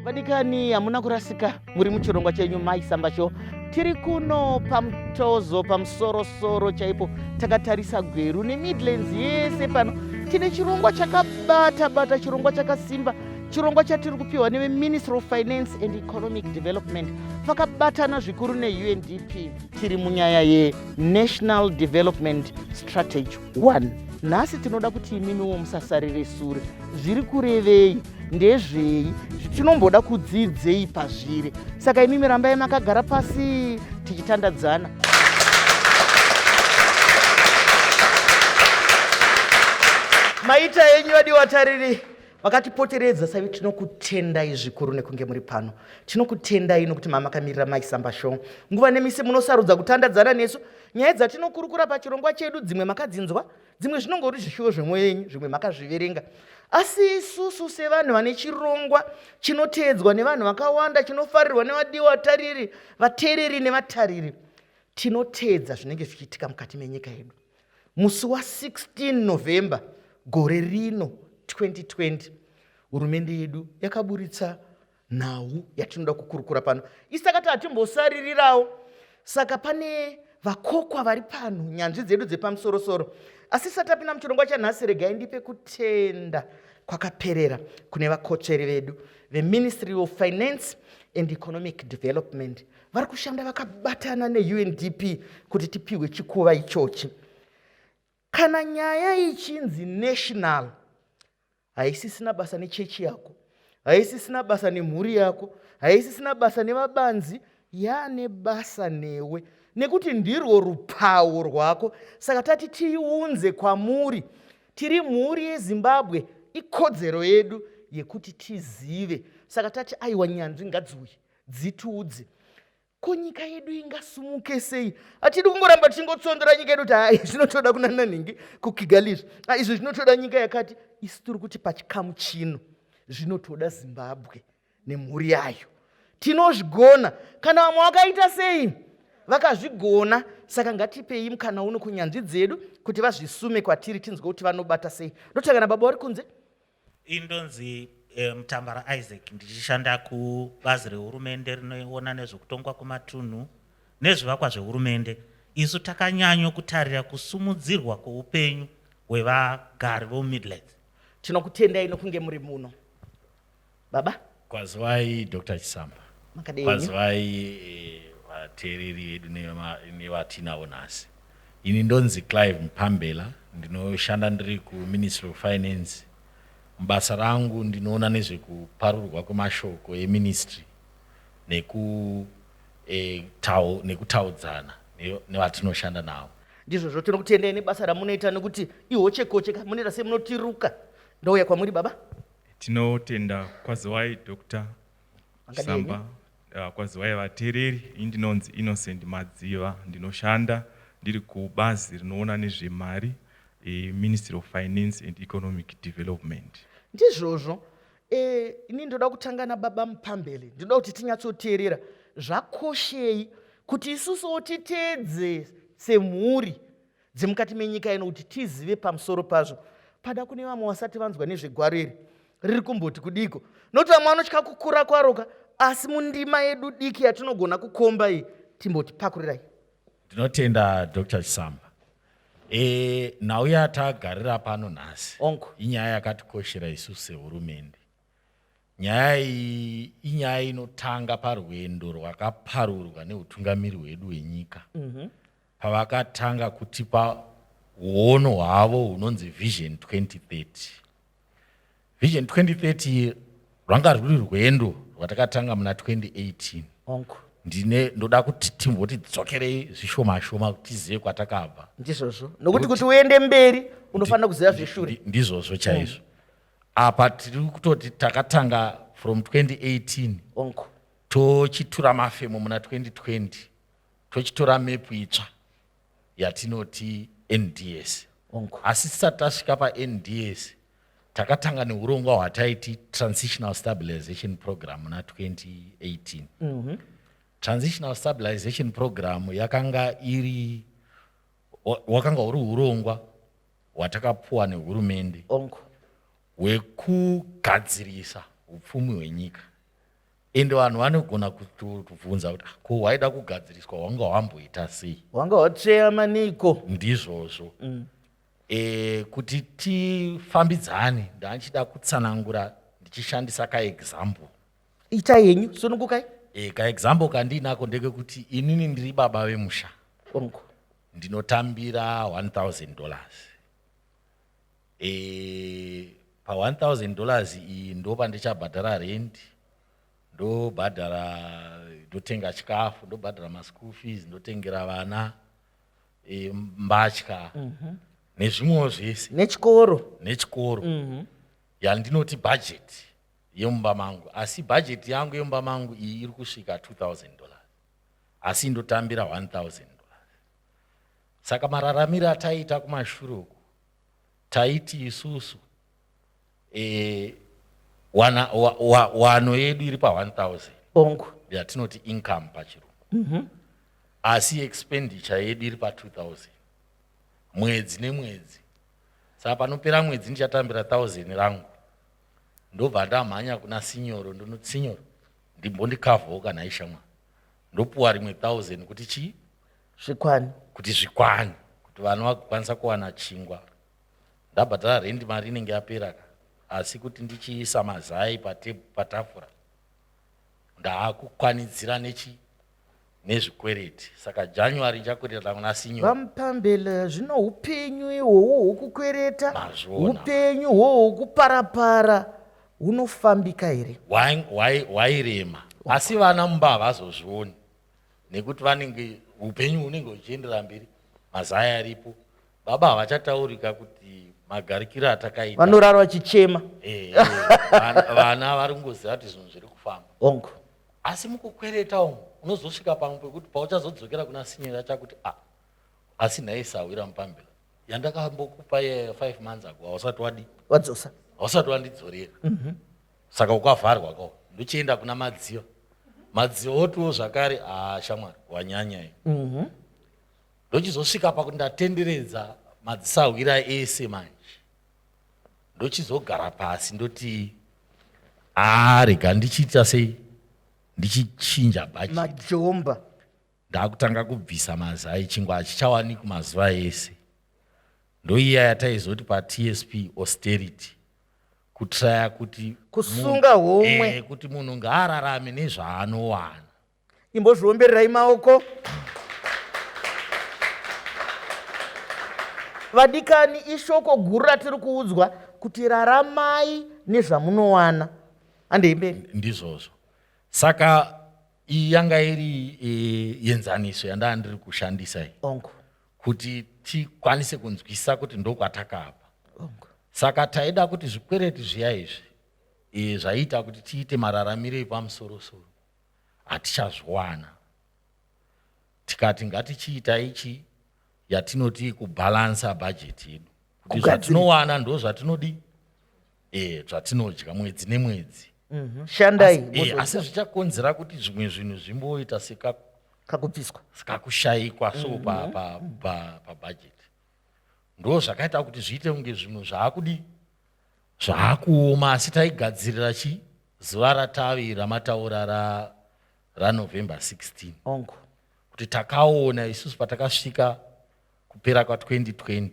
Vadikani, hamuna kurasika, muri muchirongwa chenyu Mai Samba Show. Tiri kuno pamutozo pamusorosoro chaipo, takatarisa Gweru neMidlands yese pano. Tine chirongwa chakabata bata, chirongwa chakasimba, chirongwa chatiri kupiwa neveMinistry of Finance and Economic Development vakabatana zvikuru neUNDP. Tiri munyaya yeNational Development Strategy 1. Nhasi tinoda kuti imimiwo musasarire sure. Zviri kurevei? Ndezvei? Tinomboda kudzidzei pazviri? Saka imimi rambai makagara pasi tichitandadzana. Maita enyu vadiwa tariri vakatipoteredza saivi, tinokutendai zvikuru nekunge muri pano. Tinokutendai nokuti mamakamirira Mai Samba Show. Nguva nemisi munosarudza kutandadzana nesu. Nyaya dzatinokurukura pachirongwa chedu dzimwe makadzinzwa, dzimwe zvinongori zvishuwo zvemwoyo yenyu, zvimwe makazviverenga. Asi isusu sevanhu vane chirongwa chinoteedzwa nevanhu vakawanda, chinofarirwa nevadiwa tariri, vateereri nevatariri, tinoteedza zvinenge zvichiitika mukati menyika yedu. Musi wa16 November gore rino 2020, hurumende yedu yakaburitsa nhau yatinoda kukurukura pano. Isi takati hatimbosaririrawo, saka pane vakokwa vari pano, nyanzvi dzedu dzepamusorosoro. Asi tisati tapinda muchirongwa chanhasi, regai ndipe kutenda kwakaperera kune vakotsveri vedu veMinistry of Finance and Economic Development vari kushanda vakabatana neUNDP kuti tipihwe chikuva ichochi. Kana nyaya ichinzi national, haisisina basa nechechi yako, haisisina basa nemhuri yako, haisisina basa nevabanzi, yaane basa newe, nekuti ndirwo rupawo rwako. Saka tati tiiunze kwamuri. Tiri mhuri yeZimbabwe, ikodzero yedu yekuti tizive. Saka tati aiwa, nyanzvi ngadziuye dzitiudze, ko nyika yedu ingasumuke sei? Hatidi kungoramba tichingotsondora nyika yedu kuti hai, zvinotoda kunana nhingi kuKigali izvi, izvi zvinotoda nyika yakati. Isu tiri kuti pachikamu chino zvinotoda Zimbabwe nemhuri yayo. Tinozvigona kana vamwe vakaita sei vakazvigona. Saka ngatipei mukana uno kunyanzvi dzedu kuti vazvisume kwatiri, tinzwe kuti vanobata sei. Ndotanga nababa vari kunze. Ini ndonzi Mutambara Isaac, ndichishanda kubazi rehurumende rinoona nezvekutongwa kwematunhu nezvivakwa zvehurumende. Isu takanyanyo kutarira kusumudzirwa kweupenyu hwevagari vomuMidlands. Tinokutendai nokunge muri muno baba. Kwaziwai Dr. Chisamba. Makadini? Kwaziwai vateereri vedu nevatinavo nhasi. Ini ndonzi Clive Mpambela, ndinoshanda ndiri kuMinistry of Finance. Mubasa rangu ndinoona nezvekuparurwa kwemashoko eministry nekutaudzana nevatinoshanda navo. Ndizvozvo, tinokutendai nebasa ramunoita, nekuti ihochekoche ka, munoita semunotiruka. Ndouya kwamuri baba. Tinotenda, kwaziwai Dr. Chisamba, kwaziwai vateereri. Ini ndinonzi Innocent Madziva, ndinoshanda ndiri kubazi rinoona nezvemari, Ministry of Finance and Economic Development. Ndizvozvo. Ini ndoda kutanga nababa Mupambele. Ndinoda kuti tinyatsoteerera zvakoshei kuti isusuwo titeedze semhuri dzemukati menyika ino kuti tizive pamusoro pazvo. Pada kune vamwe vasati vanzwa nezvegwaro iri riri kumboti kudiko, nokuti vamwe vanotya kukura kwaroka, asi mundima yedu diki yatinogona kukomba iyi, timboti pakurirai. Ndinotenda Dr. Chisamba. Nhau yatagarira pano nhasi inyaya yakatikoshera isusu sehurumende. Nyaya iyi inyaya inotanga parwendo rwakaparurwa neutungamiri hwedu hwenyika pavakatanga kutipa huono hwavo hunonzi Vision 2030. Vision 2030 rwanga rwuri rwendo rwatakatanga muna 2018. Ndine ndoda kuti timboti dzokerei zvishoma shoma kuti tizive kwatakabva. Ndizvozvo, nokuti kuti uende mberi unofanira kuziva zveshure. Ndizvozvo chaizvo. Apa tiri kutoti takatanga from 2018 tochitura mafemo muna 2020, tochitora mepu itsva yatinoti NDS. Asi tisati tasvika paNDS, takatanga neurongwa hwataiti Transitional Stabilization Program muna 2018. Transitional Stabilization Program yakanga iri wakanga uri urongwa hwatakapuwa nehurumende hwekugadzirisa upfumi hwenyika. Ende vanhu vanogona kutobvunza kuti, ah, ko waida kugadziriswa wanga wamboita sei? Wanga watsveya maniko? Ndizvozvo. Kuti tifambidzane, ndandichida kutsanangura ndichishandisa kaexample. Itai henyu, sunungukai. Kaexample kandiinako ndekekuti inini ndiri baba vemusha. Ongo. Ndinotambira $1000. Pa $1000 iyi ndo pandichabhadhara rent, ndobhadhara, ndotenga chikafu, ndobhadhara maschool fees, ndotengera vana mbatya nezvimwewo zvese. Nechikoro. Nechikoro. Yandinoti budget yemumba mangu, asi budget yangu yemumba mangu iyi iri kusvika $2000, asi ndotambira $1000. Saka mararamiro ataiita kumashure uku, taiti isusu wano yedu iri pa1000 Ongo. yatinoti income pachirungu, asi expenditure yedu iri pa2000 mwedzi nemwedzi. Saka panopera mwedzi ndichatambira 1000 rangu, ndobva ndamhanya kuna sinyoro, ndonoti, "Sinyoro, ndimbondikavhawo kana ishamwa." Ndopuwa rimwe 1000 kuti chii? Zvikwani. Kuti zvikwane, kuti vana vagokwanisa kuwana chingwa. Ndabhadhara rendi, mari inenge yapera ka, asi kuti ndichiisa mazai patafura, ndaakukwanidzira nezvikwereti. Saka January ndichakwereta kuna sinyoro. Vamupambele, zvino upenyu ihwohwo hwokukwereta, Mazviona. upenyu hwohwo hwokuparapara hunofambika here? Wairema, asi vana mumba havazozvioni nekuti vanenge upenyu hunenge huchiendera mberi, mazai aripo, baba havachataurika kuti magarikiro atakaita. Vanorara vachichema. Vana vari kungoziva kuti zvinhu zviri kufamba. Ongo. Asi mukukwereta umu unozosvika pamwe pekuti pauchazodzokera kuna sinyera chakuti, "A, asi nhai sahwira mupambira, yandakambokupa ye5 months ago hausati wadi Wadzosa. Hausati wandidzorera." Saka ukavharwa ko, ndochienda kuna Madziva. Madziva otiwo zvakare, "A, shamwari, wanyanya iyi." Ndochizosvika pakuti ndatenderedza madzisahwira ese. Manje ndochizogara pasi, ndoti, "A, rega ndichiita sei, ndichichinja budget." Majomba. Ndakutanga kubvisa mazai, chingwa hachichawanikwi mazuva ese. Ndoiya yataizoti paTSP austerity, kutraya kuti Kusunga homwe. Kuti munhu ngaararame nezvaanowana. Imbozviombererai maoko, vadikani. Ishoko guru ratiri kuudzwa kuti raramai nezvamunowana. Handei mberi. Ndizvozvo. Saka iyi yanga iri yenzaniso yandaa ndiri kushandisa iyi Ongo. kuti tikwanise kunzwisa kuti ndokwatakabva. Ongo. Saka taida kuti zvikwereti zviya izvi zvaiita kuti tiite mararamiro epamusorosoro hatichazviwana. Tikati ngatichiita ichi yatinoti kubhalansa bhajeti yedu, kuti Kugadzirisa. zvatinowana ndo zvatinodi zvatinodya mwedzi nemwedzi. Shandai. Asi zvichakonzera kuti zvimwe zvinhu zvimboita Kakubviswa. Sekakushayikwa so pabhajeti. Ndo zvakaita kuti zviite kunge zvinhu zvaakudi zvaakuoma, asi taigadzirira chi zuva ratavi ramataura raNovember 16. Ongo. Kuti takaona isusu patakasvika kupera kwa2020,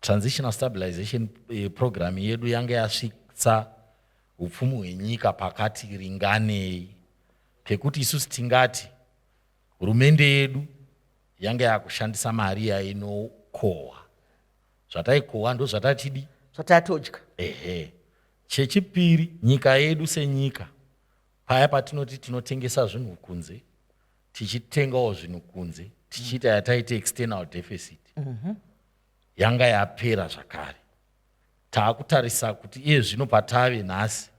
transitional stabilization program yedu yanga yasvitsa upfumi hwenyika pakati ringanei, pekuti isusu tingati hurumende yedu yanga yakushandisa mari yainokohwa. Zvataikohwa ndo zvatatidi Zvatatodya. Ehe. Chechipiri, nyika yedu senyika, paya patinoti tinotengesa zvinhu kunze, tichitengawo zvinhu kunze, tichiita yataiti external deficit, yanga yapera zvakare. Taakutarisa kuti iye zvino patave nhasi,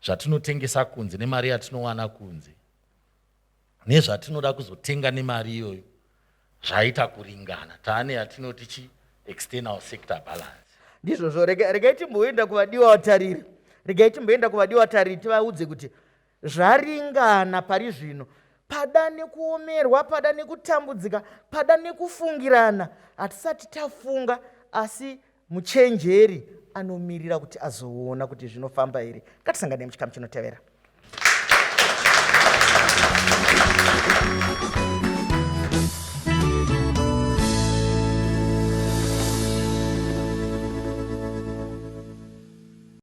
zvatinotengesa kunze nemari yatinowana kunze nezvatinoda kuzotenga nemari iyoyo zvaita kuringana. Taane yatinoti chi external sector balance. Ndizvozvo. Regai timboenda kuvadiwa vatariri. Regai timboenda kuvadiwa vatariri, tivaudze kuti zvaringana pari zvino. Pada nekuomerwa, pada nekutambudzika, pada nekufungirana, hatisati tafunga, asi muchenjeri anomirira kuti azoona kuti zvinofamba here. Ngatisangane muchikamu chinotevera.